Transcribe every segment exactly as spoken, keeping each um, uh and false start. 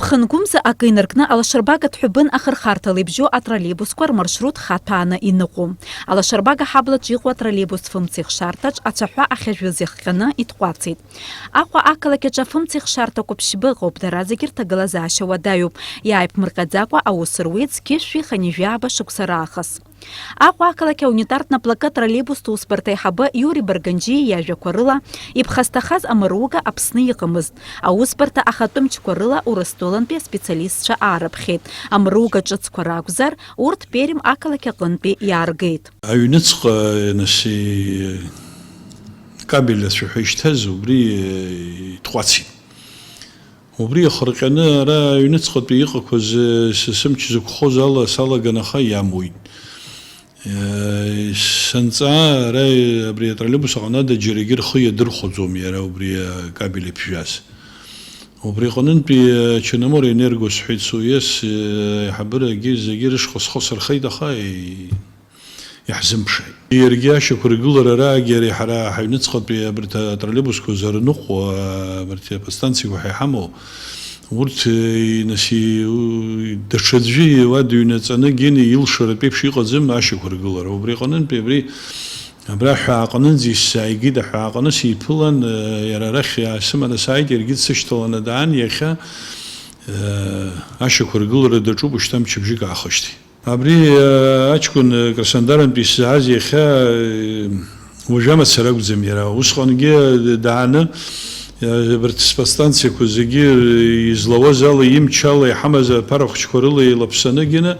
Хынгәымза акы инаркны алашарбага Ҭҳәыбын ахырхарҭала ибжьоу атроллейбусқәа рмаршрут хаҭәааны иныҟәо. Алашарбага аҳаблаҿ иҟоу атроллейбус фымца ихшарҭаҿ ацәаҳәа ахьажәыз иахҟьаны итҟәацит. Аҟәа ақалақь аҿы афымца ихшарҭақәа ԥшьба ыҟоуп, дара зегьы рҭагылазаашьа уадаҩуп. Иааиԥмырҟьаӡакәа аус руеит зқьышәи хынҩажәи жәаба шықәса раахыс. Аҟәа ақалақь аунитартә наплакы атроллейбустә усбарҭа аиҳабы Иури Барганџьиа иажәақәа рыла, иԥхасҭахаз амаруга Аԥсны иҟамызт. Аусбарҭа ахатәы мчқәа рыла Урыстәылантәи аспециалистцәа аарыԥхьеит. Амаруга ҿыцқәа ракәзар, урҭ Пермь ақалақь аҟынтәи иааргеит. Аҩныҵҟа, нас, и-, кабель ацәаҳәа ишьҭаз, убри, э, итҟәацит. Убри иахырҟьаны ара аҩныҵҟатәи иҟақәаз, э, сы-, сымч зықәхоз ала салаган, аха иамуит. Э, санҵаа, ара, э, абри атроллейбус аҟны ада џьарагьы рхы иадырхәаӡом иара убри акабель иԥжәаз. Убри аҟнынтәи, э, Черноморье Энерго сҳәеит, Суес, э, аиҳабырагьы зегьы рышҟа схы сырхеит, аха, э, иаҳзымԥшааит. Иаргьы ашьақәыргылара раагьы ари ҳара ҳаҩныҵҟатәи абарҭ атроллейбусқәа зарныҟәо, абарҭ аподстанциақәа ҳәа иҳамоу, урҭ, э, нас, и-, у-, даҽаӡәы уа дыҩнаҵаны гьины илшаратә еиԥш иҟаӡам ашьақәыргылара. Убри аҟнынтәи абри абра ҳәааҟнынӡа исзааигеит, аҳәааҟны сиԥылан, э, иара арахь иаасыманы сааит, иаргьы дсышьҭаланы даан, иахьа, э, ашьақәыргылара даҿуп, ушьҭа мчыбжьык аахышьҭит. Абри, э, аҷкәын, э, Краснодарантәи сзааз иахьа, э, уажәы амацара акәӡам иара. Усҟангьы, э, дааны, э, абарҭ сподстанциақәа зегьы, э, излауаз ала, имчала иҳамаз аԥара хәыҷқәа рыла еилаԥсаны гьаны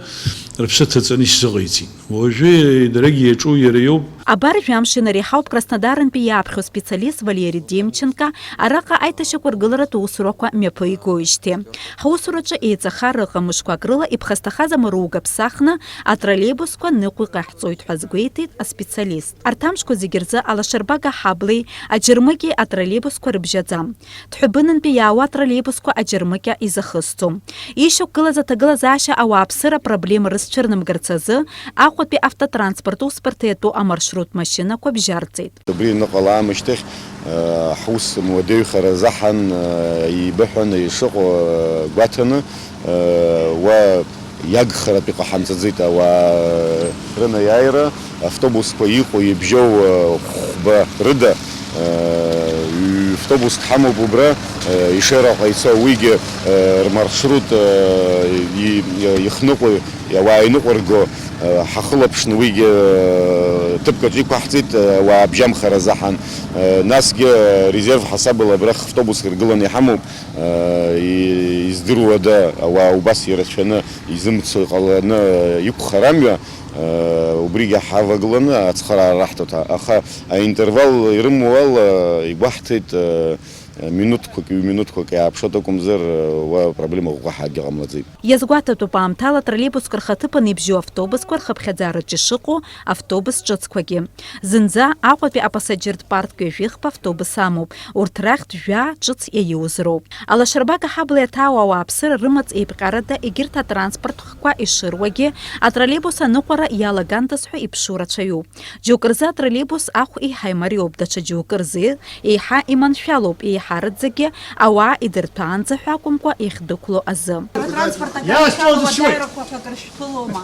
рыԥсы ҭаҵаны исзыҟаиҵеит. Уажәы, э, дарагьы иаҿу иара иоуп. Абар жәамш инареиҳауп Краснодарантәи иааԥхьо специалист Валери Демченко араҟа аиҭашьақәыргыларатә усурақәа мҩаԥигоижьҭеи. Ҳусураҿы еиҵаха рыҟам, мышқәак рыла иԥхасҭахаз амаруга ԥсахны атроллейбусқәа ныҟәо иҟаҳҵоит ҳәа азгәеиҭеит аспециалист. Арҭ амшқәа зегьы рзы алашарбага ҳаблеи аџьармыкьеи атроллейбусқәа рыбжьаӡам. Ҭҳәыбынынтәи иаауа атроллейбусқәа аџьармыкьа изахысҵом. Ишьақәгылаз аҭагылазаашьа ауааԥсыра апроблема рызцәырнамгарц азы Аҟәатәи автотранспорт усбарҭа иатәу амаршрут машьынақәа бжьарҵеит. Убри аныҟала аамышьҭахь, э, ҳус муадаҩхара азаҳан, э, еибыҳәаны ишыҟоу, э, гәаҭаны, э, уа иагхаратә иҟаҳамҵаӡеит ауаа рынаиааира, автобусқәа иҟоу ибжьоу, э, хәба рыда, э, ҩ-, автобуск ҳамоуп убра, э, Ешераҟа ицо, уигьы, э, рмаршрут, э, и-, и-, ихныҟәо, ауаа иныҟәырго, э, ҳахылаԥшны уигьы, э, ҭыԥкаҿ иқәаҳҵеит, э, ауаа абжьамхара азаҳан. Э, насгьы, э, резерв ҳасабала абрахь автобуск ргыланы иҳамоуп, э, и-, издыруада, ауаа убас ирацәаны изымцо иҟаланы, э, иқәхар амҩа, э, убригьы ҳавагыланы ацхыраара раҳҭоит, аха аинтервал ирымоу ала игәаҳҭеит, э, минуҭқәак, ҩ-минуҭқәак иааԥшуеит акәымзар, уа проблема ӷәӷәа ҳәа акгьы ҟамлаӡеит. Иазгәаҭатәуп, аамҭала атроллейбусқәа рхаҭыԥан ибжьоу автобусқәа рхыԥхьаӡараҿы ишыҟоу автобус ҿыцқәагьы. Зынӡа Аҟәатәи апассаџьыртә парк ҩажәихԥа автобус амоуп, урҭ рахьтә жәаа ҿыц иаиуз роуп. Алашарбага ҳабла иаҭаау ауааԥсыра рымаҵ еиԥҟьарада егьырҭ атранспорт хкқәа ишыруагьы, атроллейбус аныҟәара иалагандаз ҳәа иԥшу рацәаҩуп. Џьоукы рзы атроллейбус ахә еиҳа имариоуп, даҽа џьоукы рзы еиҳа иманшәалоуп, еиҳараӡакгьы ауаа идырҭәаанӡа ҳәа акәымкәа иахьдәықәло азы. Атранспорт аганахьала уадаҩрақәа ҳәа акыр шәԥылома?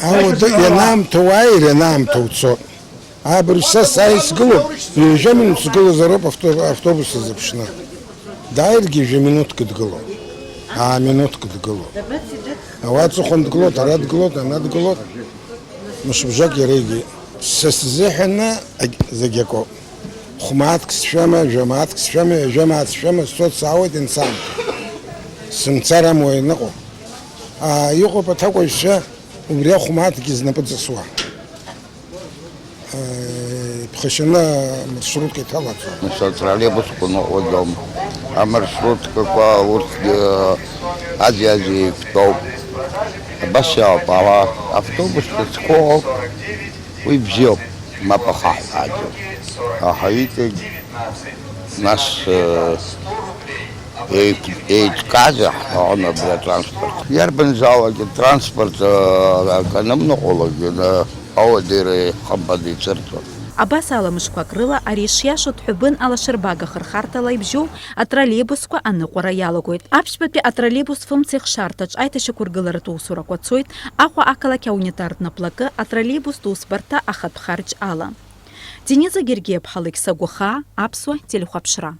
Ауадаҩ ианаамҭоу уааир, ианаамҭоу уцо. Абыржә са сааир сгылоуп, ҩажәа минуҭ сгылозароуп авто-, автобус азыԥшны. Дааиргьы ҩажәа минуҭк дгылоуп. Аа, минуҭк дгылоуп. Ауаа аҵыхәан дгылоит, ара дгылоит, ана дгылоит. Мышыбжак иара егьи. Са сзыҳәаны аг-, зегь акоуп. Хә-мааҭк сшәама, жәа-мааҭк сшәама, ҩажәа мааҭ сшәама, сцоит, саауеит, иансаамҭоу. Сымцар амуа ианыҟоу. Аа, иҟоуп аҭакәажәцәа убри ахә-мааҭгьы знапы ҵысуа. Э, иԥхашьаны амаршрутка иҭалаҵо. Нас атроллейбусқәа ныҟәаӡом. Амаршруткақәа урҭгьы аӡәи-аӡәи еиқәтәоуп. Абас иаауп, ала автобус ҿыцқәоуп. Уи бзиоуп, мап ахаҳәааӡом. Аха иҵегь нас, э, еиқә-, еиҿкаазар ҳҭахын абри атранспорт. Иарбанзаалак атранспорт, э, аканымныҟәалакгьы, э, ауадаҩра хымԥада ицәырҵуан. Абас ала мышқәак рыла ари ишиашоу Ҭҳәыбын алашарбага ахырхарҭала ибжьоу атроллеибусқәа аныҟәара иалагоит. Аԥшьбатәи атроллеибус Фымца ихшарҭаҿ аиҭашьақәыргыларатә усурақәа цоит, Аҟәа ақалақь аунитартә наплакы атроллеибустә усбарҭа ахатә харџь ала. Дениза Гергиаԥҳа, Алықьса Гәахаа, Аԥсуа телехәаԥшра.